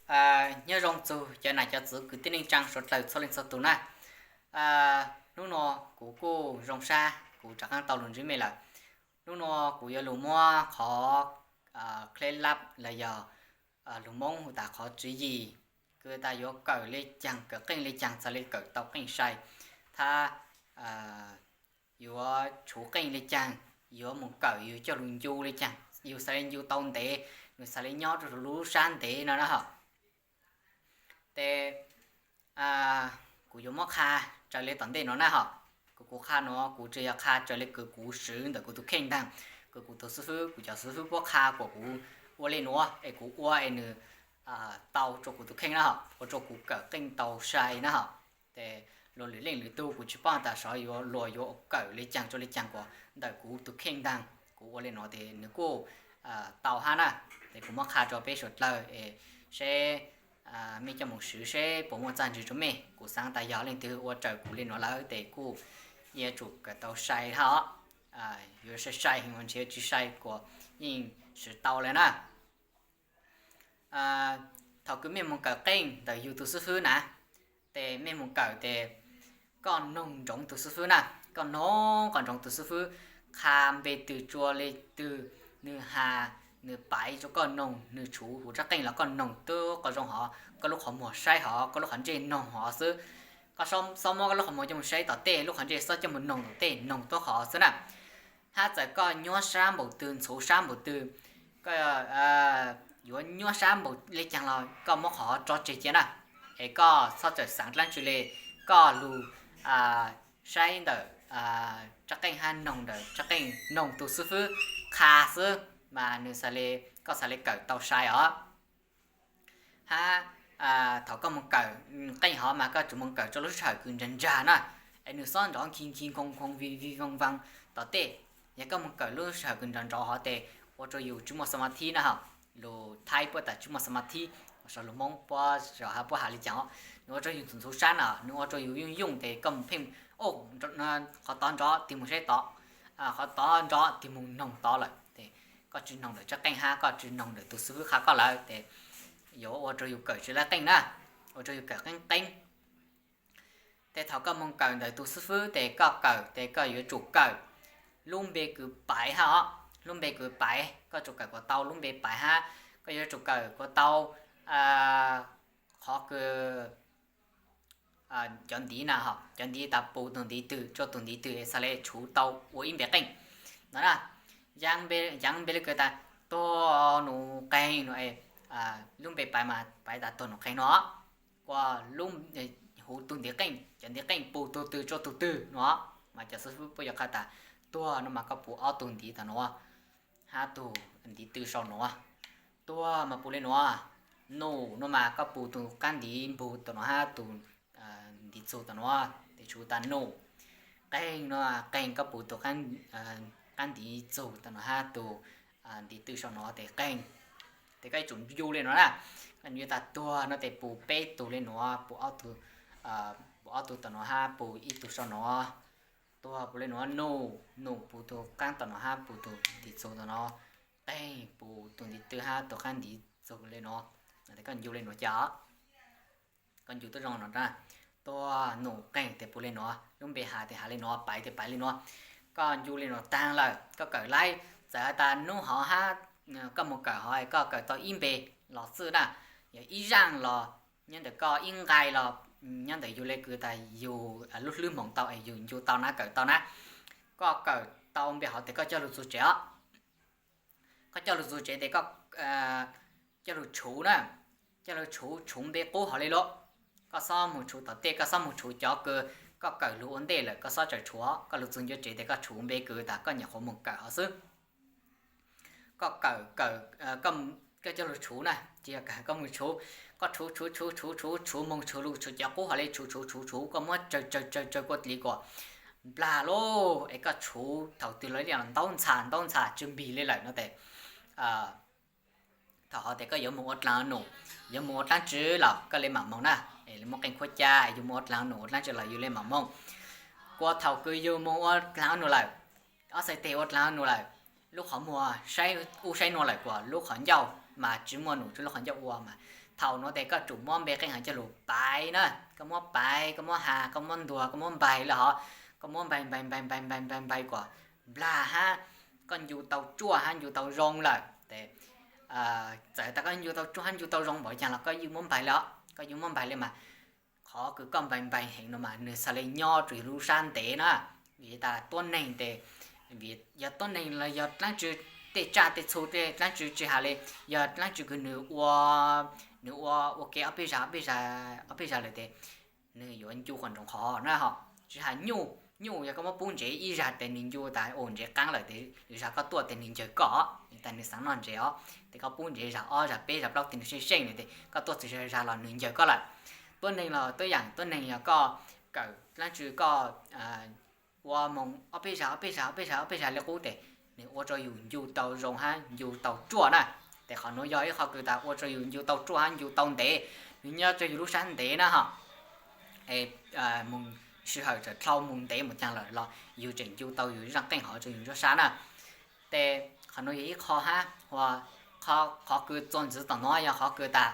Nyob zoo txug cov nam cov txwv kwv tij neej tsaa suav dlawg txhua leej txhua tug na. Hnub nua kuv kuj zoo sab, kuv rov qaab tau lug ntsib mej lawm. Hnub nua kuv yuav lug muab qhov khleb lab los yog lug Moob hu tas qhov tswv yim kws tas yuav kawm le caag, kawm qeej le caag, txhad le kawm tau qeej sai, thab yuav tshuv qeej le caag, yuav moog kawm yug coj lug ncu le caag, yug xaav le ncu tau ntev, nwg xaav le nyob rua lub sab ntev no na hom. Tes kuv yuav muab qha raws le tom ntej no na hom. Kws kuv qha nuav kuv tsi yog qha raws le kws kuv swv ntawm kuv tug kheej ntaag, kws kuv tug xib fwb, kuv cov xib fwb puab qha kuas kuv ua le nuav es kuv ua es nwg tau rua kuv tug kheej na hom, ua rua kuv kawm qeej tau sai na hom. Tes luas lwm leej lwm tug kuv tsi paub tas xyov yuav luas yuav kawm le caag rua le caag kuas ntawm kuv tug kheej ntaag kuv ua le nuav tes nwg kuj tau hab na. Tes kuv muab qha rua peb suav dlawg es seb mej coj moog swv seb puas muaj txaj ntsig rua mej. Kuv xaav tas yog leej twg ua raws kuv le nuav lawm tes kuj yuav tsum kawm tau sai hab os. Yuav sai sai heev los ntshe tsi sai kuas yeej swv tau le na. Thaum kws mej moog kawm qeej ntawm yug tug xib fwb na, tes mej moog kawm tes koj noog ntsoov tug xib fwb na, koj noog koj ntsoov tug xib fwb qha npe twg tsua le twg, nwg has, nwg paiv rua koj noog, nwg tshuv huv tsab qeej los koj noog tub qhov zoo hov, koj lub qhov muag saib hov, koj lub qhov ntsej noog hov xwb. Koj xob muab koj lub qhov muag coj moog saib tom tej, lub qhov ntsej xob coj moog noog tom tej, noog tub qhov xwb na. Hab txawm koj nyuab sab npaum twg ntxhuv sab npaum twg, koj yuav nyuab sab npaum le caag los koj muab qhov tso tseg cia na. Es koj txhob txawm xaav dlaab tsi le, koj lug saib ntawm tsab qeej hab noog ntawm tsab qeej, noog tug xib fwb qha xwb mas nwg xaav le, koj xaav le kawm tau sai os. Hab thaum koj moog kawm qeej hov mas koj tsum moog kawm rua lub sij hawm kws ntsag ntsag na, es nwg xob nrov nkig nkig nkoo nkoo vij vij voo voo tom tej. Yog koj moog kawm lub sij hawm kws nrov nrov hov tes ua rua yus tsi muaj xas mas thib na hom. Lus Thaib puab tas tsi muaj xas mas thib, lus Moob puab has puab has le caag os, nwg ua rua yus ntxhuv ntxhuv sab na, nwg ua rua yus yooj yooj tes koj moog pheej, qhov tod nrov tig moog saib tod, qhov tod nrov tig moog noog tod lawm tes koj tsi noog ntawm tsab qeej hab koj tsi noog ntawm tug xib fwb qha koj lawm tes yuav ua rua yus kawm tsi lab qeej na, ua rua yus kawm qeeb qeeb. Tes thaum koj moog kawm ntawm tug xib fwb tes koj kawm tes koj yuav tsum kawm lub npe kws paiv hab os, lub npe kws paiv, koj tsum kawm kuas tau lub npe paiv hab koj yuav tsum kawm kuas tau qhov kws cov ntiv na hom, cov ntiv tas pus tug ntiv twg tsua tug ntiv twg es xaav le tshuv tau ua ib npe qeej no na. Yaav npe le kws tas tuag nus qeeg no, lub npe paiv mas paiv tas tuag nus qeeg no, kuas lub, huv tug ntiv qeej, cov ntiv qeej pus tug twg tsua tug twg no, mas cov xib fwb puab yuav qha tas tuag no mas koj pus ob tug ntiv tom no, hab tug ntiv tw sau no. Tuag mas pus le nuav, nus no mas koj pus tug qaab ntiv npug tom no hab tug ntiv txug tom no, tes tshuv tas nus. Qeeg no, qeeg koj pus tug qaab ntiv txug tom no hab tug ntiv tw sau no tes qeeg. Tes koj yuav tsum ncu le no na, koj ncu tas tuag no tes pus peb tug le nuav, pus ob tug, pus ob tug tom no hab pus ib tug sau no. Tuag pus le nuav, nus, nus pus tug qaab tom no hab pus tug ntiv txug tom no. Qeeg pus tug ntiv tw hab tug qaab ntiv txug le no. Tes koj ncu le nuav ca, koj ncu tuab zoo no na. Tuag, nus, qeeg tes pus le nuav, lub npe has tes has le nuav, paiv tes paiv le nuav. Koj ncu le nuav taag lawm koj kawm laib, txawm has tas nub hov hab koj moog kawm hov koj kawm tau ib npe los xwb na, yog ib zaaj los nyob ntawm koj ib nqai los nyob ntawm yug le kws tas yug lub hlwb hmoov tau es yug ncu tau na, kawm tau na. Koj kawm tau npe hov tes koj coj lug txug tsev os. Koj coj lug txug tsev tes koj coj lug tshuv na, coj lug tshuv, tshuv npe qub hov le lawm. Koj xob moog tshuv tom tej, koj xob moog tshuv cov kws koj kawm lug ua ntej lawm koj xob txawm tshuv, koj lug txug ncua tsev tes koj tshuv npe kws tas koj nyuam qhuav moog kawm hov xwb. Koj kawm, kawm, koj coj lug tshuv na, tsis yog kawm, koj moog tshuv, koj tshuv tshuv tshuv tshuv tshuv tshuv moog tshuv lug tshuv cov qub hov le tshuv tshuv tshuv tshuv, koj muab tsawg tsawg tsawg tsawg kua tis le kuas nplag lauj, es koj tshuv thaum twg los ib yam ntaub ntxhas ntaub ntxhas tsw npig le lawm no tes thaum hov tes koj yuav moog ua dlaag num, yuav moog ua dlaab tsi los koj le maam moog na. Es le muaj qeej khuab caj, yug moog ua dlaag num ua dlaab tsi los yug le maam moog. Kuas thaum kws yug moog ua dlaag num lawm, ob txhais teg ua dlaag num lawm, lub qhov muag saib ub saib nuav lawm kuas lub qhov ncauj mas tsi muaj num rua lub qhov ncauj ua mas Thaum nuav tes koj tsum muab npe qeej hov coj lug paiv na, koj muab paiv, koj muab has, koj muab ntuag, koj muab npaig lawm hov, koj muab npaig npaig npaig npaig npaig npaig npaig kom nplag hab koj ncu tau ruaj hab ncu tau zoo lawm tes, txawm tas koj ncu tau ruaj hab ncu tau zoo npaum caag los koj yeej muab npaig le os, koj yeej muab npaig le mas qhov kws koj npaig npaig heev no mas nwg xaav le nyob rua yug lub sab ntev na. Vim tas tuab neeg tes, vim yog tuab neeg los yog dlaab tsi, tej tsaj tej txhu tej dlaab tsi tsi has le, yog dlaab tsi kws nwg ua, nwg ua ua ke ob peb zag ob peb zag lawm tes nwg yuav ncu qhov nroov qhov na hov. Tsi has nyuj, nyuj yog koj muab pub ntsev ib zag tes nwg ncu tas ua ntsev qaab lawm tes lwm zag koj tuaj tes nwg ncaws koj, tas nwg xaav noj ntsev os, tes koj pub ntsev zag ob zag peb zag plaub tes nwg seej seej lawm tes koj tuaj txug zag los nwg ncaws koj lawm. Tuab neeg los tuab yaam, tuab neeg yog koj kawm dlaab tsi koj ua moog ob peb zag ob peb zag ob peb zag ob peb zag le qub tes nwg ua rua yug ncu tau zoo hab ncu tau ruaj na. Tes qhov nuav yog ib qho kws tas ua rua yug ncu tau ruaj hab ncu tau ntev, nwg nyob rua yug lub sab ntev na hov. Moog sij hawm txawm dlhau moog ntev moog caag lawm los yug tseem ncu tau yug zaaj qeej hov rua yug nruab sab na. Tes qhov nuav yog ib qho hab, qhov kws txuas ntxiv tom nuav yog qhov kws tas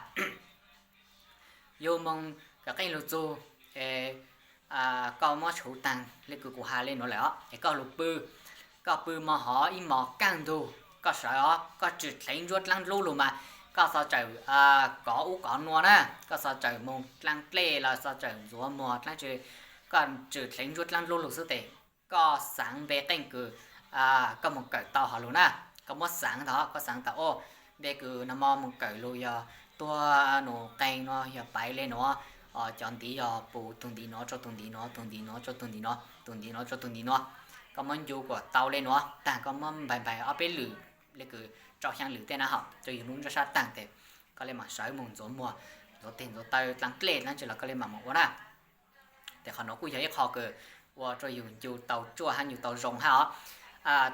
yug moog kawm qeej lug txug es koj muab tshuv taag le kws kuv has le nuav lawm os es koj lug pw, koj pw mo hov ib mos kaj ntug koj sawv os, koj tsi dleev ntsuab dlaab dlub lug mas koj xov txawm kov ub kov nuav na, koj xov txawm moog dlaab dlej los xov txawm ntxuav muag dlaab tsi, koj tsi dleev ntsuab dlaab dlub lug xwb tes koj xaav npe qeej kws koj moog kawm tau hov lug na. Koj muab xaav tau, koj xaav tas o, npe kws nag mo moog kawm lug yog tuag nus qeeg nuav yog paiv le nuav, cov ntiv yog pum tug ntiv nuav rua tug ntiv nuav, tug ntiv nuav rua tug ntiv nuav, tug ntiv nuav rua tug ntiv nuav. Koj muab ncu kuas tau le nuav taag koj muab npaig npaig ob peb lwm le kws rau xyaa lwm tej na hov rua yug lub nruab sab taag tes koj le maam sawv moog ntxuav muag, ntxuav teg ntxuav taw dlaab dlej dlaab tsi los koj le maam moog ua na. Tes qhov nuav kuj yog ib qho kws ua rua yug ncu tau ruaj hab ncu tau zoo hab os.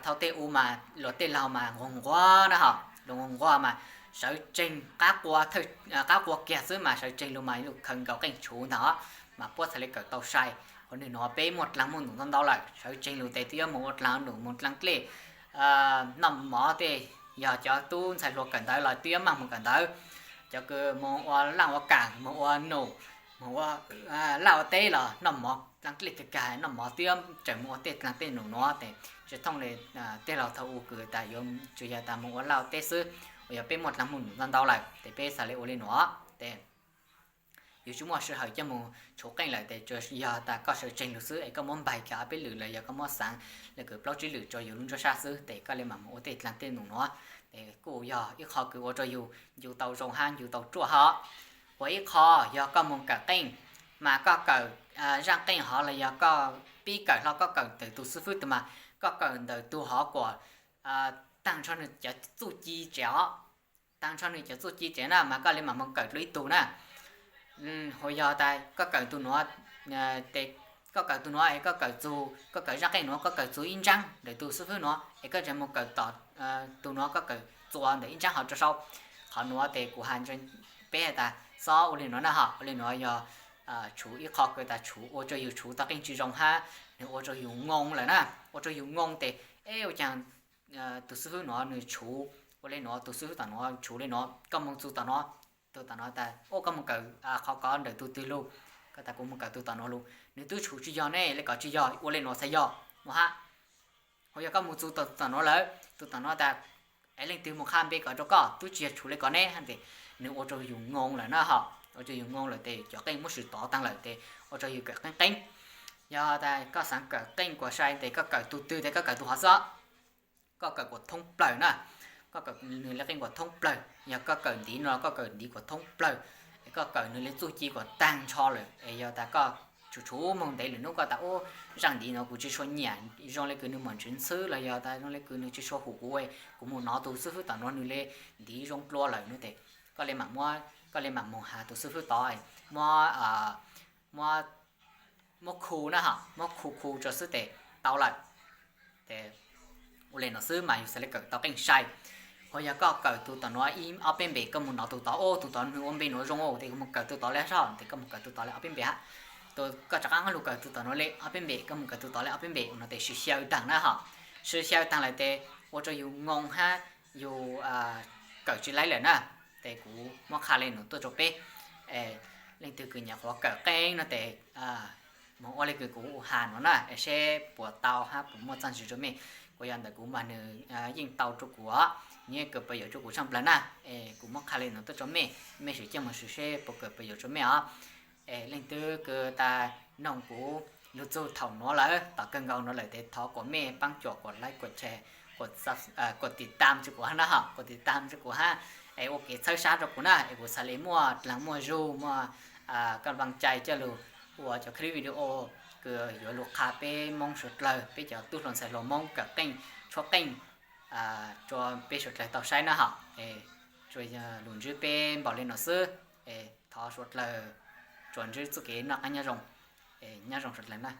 Thaum tej u mas luag tej laug mas nquag nquag na hov, luag nquag nquag mas sawv tseeg qab qua, qab qua kiag xwb mas sawv tseeg lug mas lug khaws nkaus qeej tshuv ntag os, mas puab txhad le kawm tau sai. Ua nwg nuav peb muaj dlaag muaj num ntau ntau lawm, sawv tseeg lug tes twb yuav moog ua dlaag num moog dlaag dlej, noj mov tej, yog cov tub ntxhais hluas kawm ntawv los twb yuav maaj moog kawm ntawv. Cov kws moog ua laaj ua kaam, moog ua num, moog ua laj ua teb los noj mov dlaag dlej kag kag, noj mov twb yuav tseem moog ua tej dlaag tej num nuav tes tsi thooj le tej laug thaum u kws tas yuav tsuas yog tas moog ua laj ua teb xwb. Uas yog peb muaj dlaag muaj num ntau ntau lawm tes peb xav le ua le nuav tes yug tsi muaj sij hawm coj moog tshuv qeej lawm tes tsuas yog tas koj sawv tseeg lug xwb es koj muab npaig kiag ob peb lwm los yog koj muab xaav le kws plaub tsib lwm rua yug lub nruab sab xwb tes koj le maam moog ua tej dlaag tej num nuav. Tes kuj yog ib qho kws ua rua yug ncu tau zoo hab ncu tau ruaj hov. Ua ib qho yog koj moog kawm qeej, mas koj kawm zaaj qeej hov los yog koj pib kawm hlo koj kawm ntawm tug xib fwb tug mas koj kawm ntawm tug hov kuas taag nrho nwg cov txuj ci tsev os. Taag nrho nwg cov txuj ci tsev na mas koj le maam moog kawm dlua ib tug na. Ua yog tas koj kawm tug nuav, koj kawm tug nuav es koj kawm txug, koj kawm zaaj qeej nuav koj kawm txug ib ntsaab ntawm tug xib fwb nuav es koj tseem moog kawm tom tug nuav koj kawm txuas ntawm ib ntsaab hov rua sau. Qhov nuav tes kuv has peb has tas xob ua le nuav na hov, ua le nuav yog tshuv ib qho kws tas tshuv ua rua yug tshuv tau qeej tsi zoo hab nwg ua rua yug noo lawm na. Ua rua yug noo tes ua caag tug xib fwb nuav nwg tshuv ua le nuav, tug xib fwb tom nuav tshuv le nuav, koj moog txug tom nuav, tug tom nuav tas ua koj moog kawm qhov kov ntawm tug twg lug, koj tas kuv moog kawm tug tom nuav lug, nwg twb tshuv tsi yog ne, le kov tsi yog, ua le nuav txhad yog nuav hab. Ua yog koj moog txug tom nuav lawm, tug tom nuav tas es leej twg moog qha npe kov rua koj, twb tsi yog tshuv le kov ne hab tes nwg ua rua yug noo lawm na hov. Ua rua yug noo lawm tes cov qeej muab swm tov taag lawm tes ua rua yug kawm qeej qeeb. Yog tas koj xaav kawm qeej kuas sai tes koj kawm tug twg tes koj kawm tug hov xwb. Koj kawm kuas thoob plawg na, koj kawm nwg le qeej kuas thoob plawg, yog koj kawm ntiv no koj kawm ntiv kuas thoob plawg, es koj kawm nwg le txuj ci kuas taag nrho lawm es yog tas koj tshuv tshuv moog ntev lwm nub koj tas ub, zaaj ntiv nuav kuv tsi tshua nyam, zoo le kws nwg mom ntswv ntxhwb los yog tas zoo le kws nwg tsi tshua hum kuv, kuv moog nov tug xib fwb tom nuav nwg le ntiv zoo dlua lawm no tes koj le maam, koj le maam moog has tug xib fwb tod muab, muab, muab khu na hov, muab khu khu rua xwb tes tau lawm. Tes ua le nuav xwb mas yug xaav le kawm tau qeej sai. Ho yog koj kawm tug tom nuav ib ob peb npe koj moog nov tug tod, ub, tug tod nwg ua npe nuav zoo tes kuv moog kawm tug tod le sab, tes koj moog kawm tug tod le ob peb npe hab. Koj rov qaab lug kawm tug tom nuav le ob peb npe, koj moog kawm tug tod le ob peb npe, ua nuav tes sib xyaw taag na hov. Sib xyaw taag lawm tes ua rua yug noo hab yug kawm tsi laib lawm na. Es kuv muab qha li no tuaj rau peb. Leej twg kws nyam qhuav kawm qeej no tes moog ua li kws kuv has no na, es seb puas tau hab puas muaj txaaj ntsis rua mej. Kuas yog ntawm kuv mas nwg yeej tau rua kuv, nwg yeej kawm pab yuam rua kuv tshaaj plawg na. Es kuv muab qha li no tuaj rua mej, mej swm coj moog swm seb puas kawm pab yuam rua mej os. Es leej twg kws tas noog kuv lug txug thaum nuav lawm, tom kawg nkaus nuav lawm tes thov kuas mej paab cuam kuas like, kuas share, kuas tiv tam rua kuv hab na, kuas tiv tam rua kuv hab. Es ua kev txhawb sab rua kuv na, es kuv xaav le muaj dlaag muaj zug, muaj kab vaj cai coj lug ua cov clip video kws yuav lug qha peb Moob suav dlawg, peb cov tub hluas ntxhais hluas Moob kawm qeej, tshuab qeej rua peb suav dlawg tau saib na hom. Tsuas lug ntsib peb npaum li no xwb. Thov suav dlawg tsuas ntsib txuj kev noj qab nyob zoo. Nyob zoo suav dlawg na.